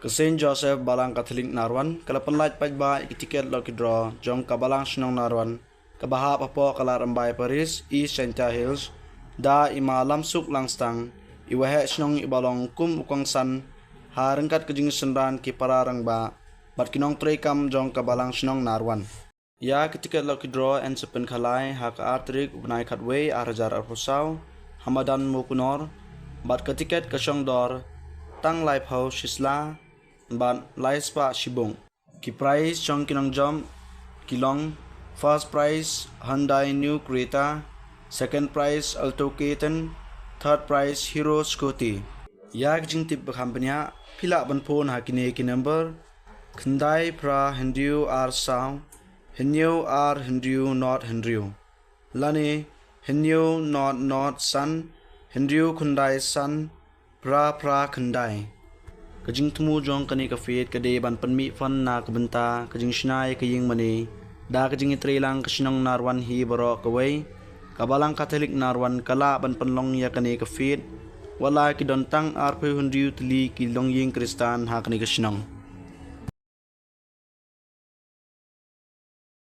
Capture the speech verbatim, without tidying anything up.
Ka Saint Joseph Balang Catholic Narwan ka la pynlait paidbah ïa ki tiket lucky draw jong ka Balang Shnong Narwan kaba hap hapoh ka Lad Rymbai Parish, East Jaintia Hills, da i Ma Lamsuk Langstang, i Waheh Shnong iba long kum u kongsan ha ryngkat ka jingsynran ki para rangbah bad ki nongtrei kam jong ka Balang Shnong Narwan. Ïa ka tiket lucky draw yn sa pynkhalai ha ka ar tarik u bnai khatwei ar hajar arphew saw ha madan Mawkynor, bad ka tiket ka shong dor tang laiphew shisla bad laispah shibun. Ki prize jong ki nongjop ki long: first prize Hyundai New Creta, second prize Alto K ten, third prize Hero Scooty. Ïa ka jingtip ba kham bniah phi lah ban phone ha kine ki number: khyndai phra hynriew ar saw hynñiew ar hynriew not hynriew, lane hynñiew not not san hynriew khyndai san phra phra khyndai. Ka jingthmu jong kane ka fete ka dei ban pynmih fund na ka bynta ka jingshna ïa ka ïing mane da ka jingïatreilang ka shnong Narwan hi baroh kawei. Ka Balang Catholic Narwan ka lah ban pynlong ïa kane ka fete wat la ki don tang arphew hynriew tylli ki longïing Khristan ha kane ka shnong.